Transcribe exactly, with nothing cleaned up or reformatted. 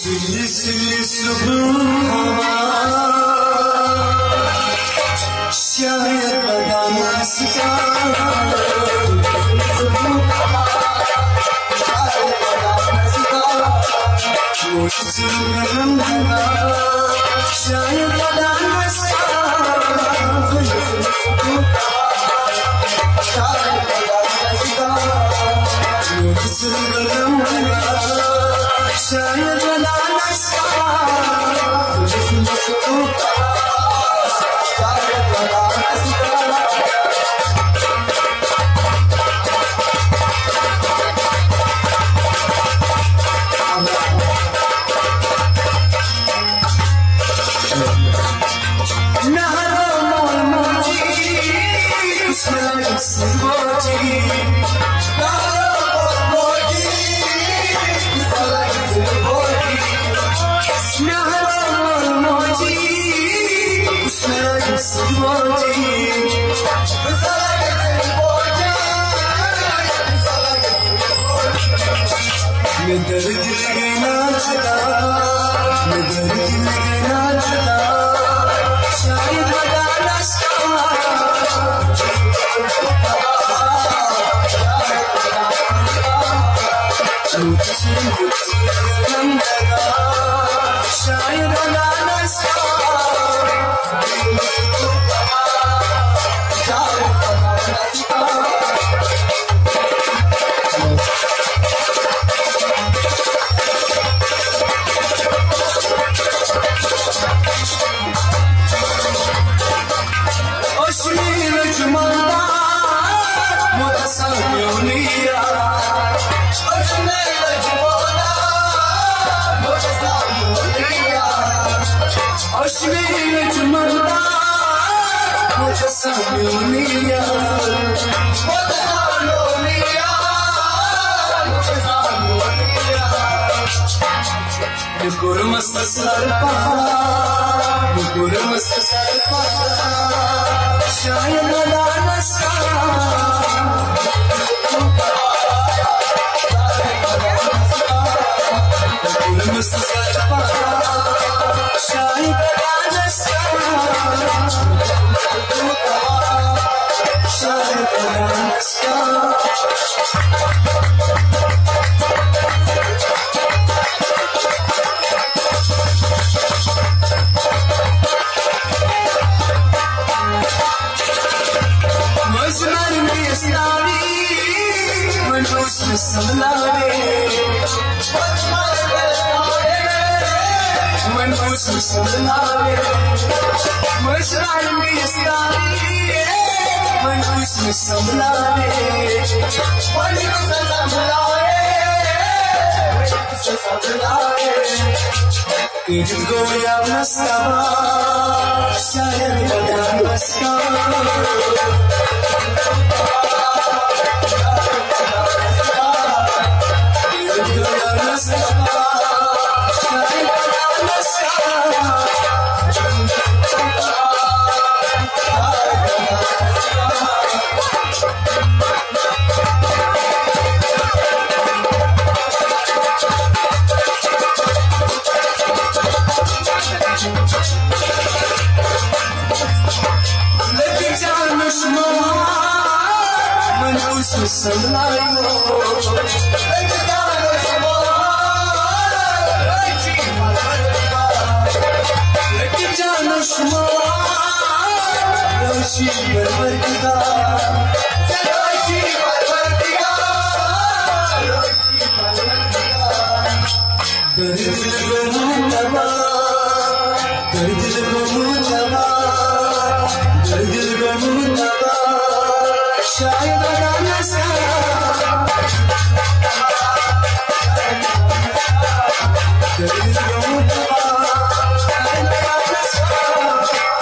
سُلہِ سُلہِ صُبحُک ہوا، شاید ودانس تام۔ شاید ودانس تام۔ مےٚ دٔرۍ دِل گٔے نا جُدا، مےٚ دٔرۍ دِل گٔے نا جُدا، شاید ودانس تام۔ شاید ودانس تام۔ مےٚ کوٚرمس سر پہا، مےٚ کوٚرمس سر پہا، شاید ودانس تام۔ مےٚ کوٚرمس سر پہا، شاید ودانس تام۔ شاید ودانس تام۔ مٔنٛزۍ مَرِ مےٚ یَس ناوِ، وۄنۍ اوس مےٚ سَملاوِ۔ وۄنۍ اوس مےٚ سَملاوِ۔ مٔنٛزۍ مَرِ مےٚ یَس ناوِ، وۄنۍ اوس مےٚ سَملاوِ۔ وۄنۍ اوس مےٚ سَملاوِ۔ کٔرِتھ گوٚو یَونَس تباہ، شاید ودانَس تام۔ کٔرِتھ گوٚو یَونَس تباہ، شاید ودانَس تام۔ لٔکِر جانَس ماما، وۄنۍ اوس مےٚ سَملاوِ۔ لٔکِر جانَس ماما، لٔکِر جانَس ماما، رٲچھی پروردگار۔ ژےٚ رٲچھی پروردگار۔ دٔرۍ دِل گوٚمُت تباہ، دٔرۍ دِل گوٚمُت تباہ، دٔرۍ دِل گوٚمُت تباہ، شاید ودانَس تام۔ دٔرۍ دِل گوٚمُت تباہ، شاید ودانَس تام۔